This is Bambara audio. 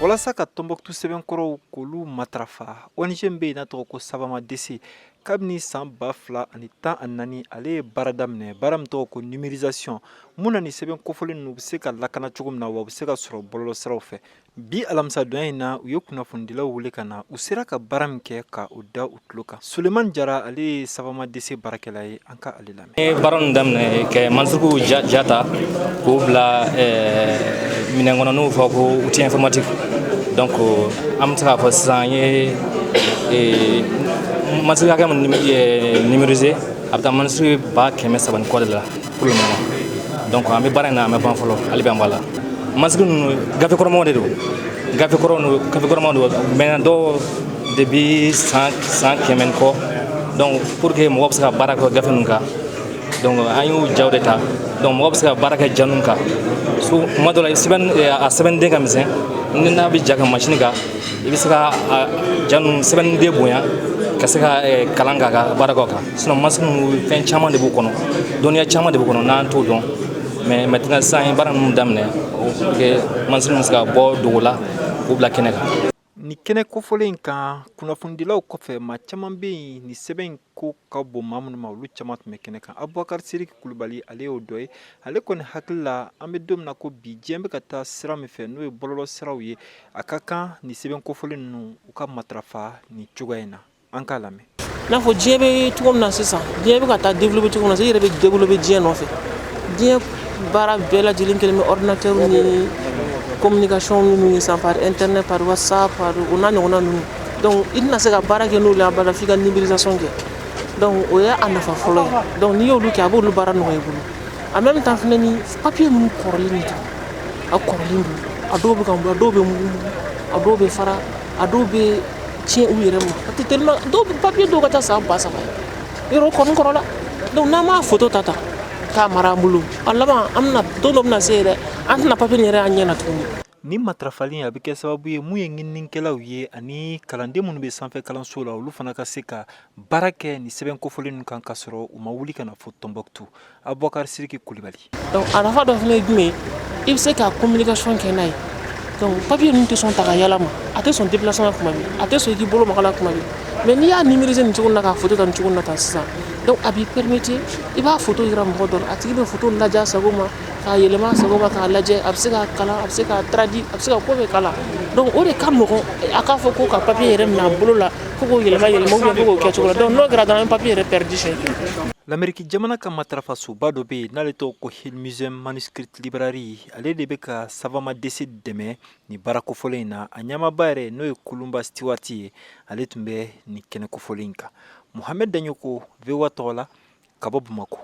Walasa ka Tɔnbɔkutu sɛbɛnkɔrɔw k'olu matarafa, ONG min bɛ yen n'a tɔgɔ ko Savama-DC, kabini san 2014, ale ye baara daminɛ, baara min tɔgɔ ko numérisation, mun na ni sɛbɛn kofɔlen ninnu bɛ se ka lakana cogo min na, wa u bɛ se ka sɔrɔ bɔlɔlɔsiraw fɛ. Bi alamisadonya in na, u ye kunnafonidilaw wele ka na, u sera ka baara min kɛ ka o da u tulo kan. Sulemani Jara, ale ye Savama-DC baarakɛla ye, an ka ale lamɛn. Ye baara ninnu daminɛ kɛ manuscrits ja ta k'o bila minɛn kɔnɔ n'o fɔ ko outil informatique. Donc an bɛ se k'a fɔ sisan, an ye manuscrit hakɛ min numériser, a bɛ taa manuscrit 300 ni kɔ de la pour le moment. Donc an bɛ baara in na, an bɛ ban fɔlɔ, hali bi an b'a la. Manuscrit ninnu, gafe kɔrɔmaw de don, gafe kɔrɔ don, gafe kɔrɔmaw don maintenant, dɔw depuis san 100 ni kɔ. Donc pour que mɔgɔ bɛ se ka baara kɛ gafe ninnu kan, donc an y'u jaw de ta. Donc mɔgɔ bɛ se ka baara kɛ ja ninnu kan. So kuma dɔ la, sɛbɛn, a sɛbɛnden ka misɛn, ni n'a bɛ ja kan machine kan, i bɛ se ka a ja ninnu sɛbɛnden bonya ka se ka kalan k'a ka baara kɛ o kan. Sinon manuscrit ninnu, fɛn caman de b'u kɔnɔ, dɔnniya caman de b'u kɔnɔ n'an t'o dɔn. Mais maintenant sisan, an ye baara ninnu daminɛ pour que manuscrit ninnu bɛ se ka bɔ dogo la k'u bila kɛnɛ kan. Ni kɛnɛ kofɔlen in kan, kunnafonidilaw kɔfɛ, maa caman bɛ yen ni sɛbɛn in ko ka bon maa minnu ma, olu caman tun bɛ kɛnɛ kan. Abubakar Siriki Kulubali, ale y'o dɔ ye. Ale kɔni hakili la, an bɛ don min na ko bi, diɲɛ bɛ ka taa sira min fɛ, n'o ye bɔlɔlɔ siraw ye, a ka kan ni sɛbɛn kofɔlen ninnu u ka matarafa ni cogoya in na. An k'a lamɛn. N'a fɔ diɲɛ bɛ cogo min na sisan, diɲɛ bɛ ka taa développer cogo min na, i yɛrɛ bɛ développer diɲɛ nɔfɛ. Diɲɛ baara bɛɛ lajɛlen kɛlen bɛ ordinateur ni communication minnu ye sisan, par internet, par WhatsApp, par o n'a ɲɔgɔnna ninnu. Donc i tɛna se ka baara kɛ n'olu ye abada f'i ka numérisation kɛ. Donc o ye a nafa fɔlɔ ye. Donc n'i y'olu kɛ, a b'olu baara nɔgɔya i bolo. En même temps fɛnɛ, ni papier ninnu kɔrɔlen don, a kɔrɔlen don, a dɔw bɛ ka a dɔw bɛ mugu mugu, a dɔw bɛ fara, a dɔw bɛ tiɲɛ u yɛrɛ ma, parce que tellement dɔw papier dɔw ka ca san 3000 ye, yɔrɔ kɔni kɔrɔla. Donc n'an m'a photo ta ta k'a mara an bolo, a laban an bɛna don dɔ bɛna se yɛrɛ, an tɛna papier nin yɛrɛ an ɲɛ na tuguni. Ni matarafali, a bɛ kɛ sababu ye mun ye ɲininikɛlaw ye ani kalanden minnu bɛ sanfɛ kalanso la, olu fana ka se ka baara kɛ ni sɛbɛn kofɔlen ninnu kan, ka sɔrɔ u ma wuli ka na fo Tɔnbɔkutu. Abubakar Siriki Kulibali. Donc a nafa dɔ fana ye jumɛn ye? I bɛ se ka communication kɛ n'a ye. Donc papier ninnu tɛ sɔn ta ka yala ma, a tɛ sɔn déplacement kuma bɛɛ, a tɛ sɔn i k'i bolo maga la kuma bɛɛ. Mais n'i y'a numériser nin cogo in na, k'a photo ta nin cogo in na tan sisan, donc a b'i permettre i b'a photo yira mɔgɔ dɔ la, a tigi bɛ photo lajɛ a sago ma, k'a yɛlɛma a sago ma, k'a lajɛ, a bɛ se k'a kalan, a bɛ se k'a traduit, a bɛ se ka ko bɛɛ k'a la. Donc o de ka nɔgɔn a k'a fɔ ko ka papier yɛrɛ minɛ a bolo la ko k'o yɛlɛma yɛlɛma ou bien ko k'o kɛ cogo la. Donc n'o kɛra dɔrɔn, an bɛ papier yɛrɛ perdu siɲɛ kelen. Lamɛriki jamana ka matarafasoba dɔ bɛ yen n'ale tɔgɔ ko Hill Museum Manuscript Library, ale de bɛ ka Savama-DC dɛmɛ ni baara kofɔlen in na. A ɲɛmaaba yɛrɛ, n'o ye Kulumba Stewart ye, ale tun bɛ nin kɛnɛ kofɔlen in kan. Mohamed Daɲoko, VOA tɔgɔ la, ka bɔ Bamakɔ.